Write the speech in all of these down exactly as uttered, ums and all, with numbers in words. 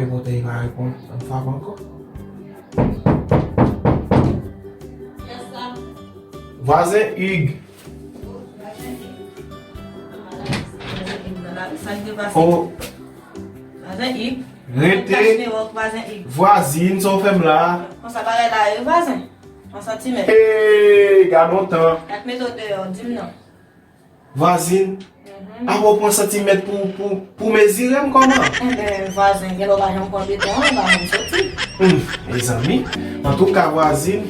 Repote, li pa reponn. Yon fwa ankò. Vwazen Hugues. Sa k te pase? Oh. Vwazen Hugues. Rete. Vwazen Hugues. Vwazin, sa w fè m la? Konsa bagay la ye, vwazen. Yon santimèt. Hey, gad on tan. Gad mete w deyò, di m non. Vwazin, apa w pran santimèt pou, pou, pou mezire m kòman? Enben, vwazen, gen lè w pa janm pran beton an, w pa janm soti. Hmm, mezanmi. Antouka, vwazin,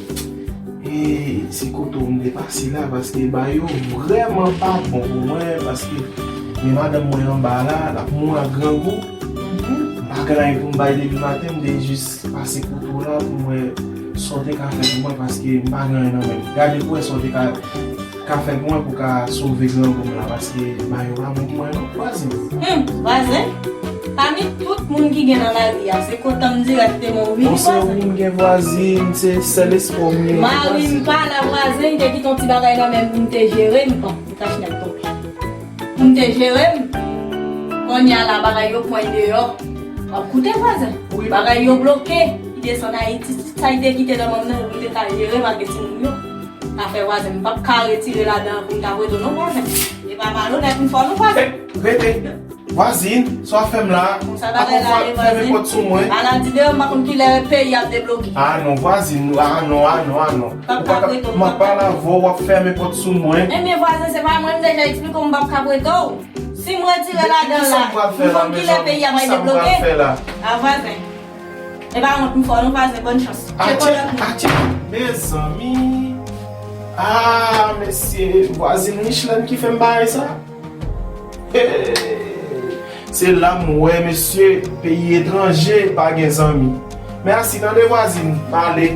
e, se kote w m te pase la, paske bagay yo vrèman pa bon pou mwen, paske men madanm mwen anba la, l ap mouri ak grangou. M pa gen anyen pou m bay depi maten, m te jis pase kote w la pou m wè sa w te ka fè pou mwen, paske m pa gen anyen nan men m. Gade pou wè sa w te ka, ka fè pou mwen pou ka sove grangou m la, paske bagay yo pa bon pou mwen non, vwazin. Hmm, vwazen, pami tout moun ki gen nan lari a, se kontan m dirèk te mwen ou vini, vwazen. Bon, se ou m gen, vwazin, se sèl espwa m gen, vwazen. Mari m pa la, vwazen, m te kite yon ti bagay nan men m pou m te jere, m pran, m kach nèg tonbe. Pou m te jere m. Kounye a la, bagay yo pran l deyò. W ap koute, vwazen. Wi. Bagay yo bloke. Li desann Ayiti. Tout sa li te kite nan men m nan, pou m te ka jere m ak timoun yo. Afè vwazen, m p ap ka retire ladan an pou m ta prete w non, vwazen. E pa malonèt m fè w non, vwazen. Hey, rete. Vwazin, sa w ap fè m la? Konsa bagay la ye, vwazen. Fèmen pòt sou mwen. Ala di deyò, m pa konn kilè peyi ap debloke. Ah non, vwazin, ah non, ah non, ah non. Ou pa ka prete w, m ap pale avè w, w ap fèmen pòt sou mwen. Ebyen, vwazen, se pa mwen, m deja eksplike w, m p ap ka prete w. Si m retire ladan la, m konn kilè peyi a pral debloke. A, vwazen. E pa wont m fè w non, vwazen, bòn chans. Tcheke w lòt moun. Atye, mezanmi. Ah, mesye, vwazin Richland ki fè m bagay sa. Hey, se la m wè, mesye, peyi etranje pa gen zanmi. Mèsi, tande, vwazin, m ale.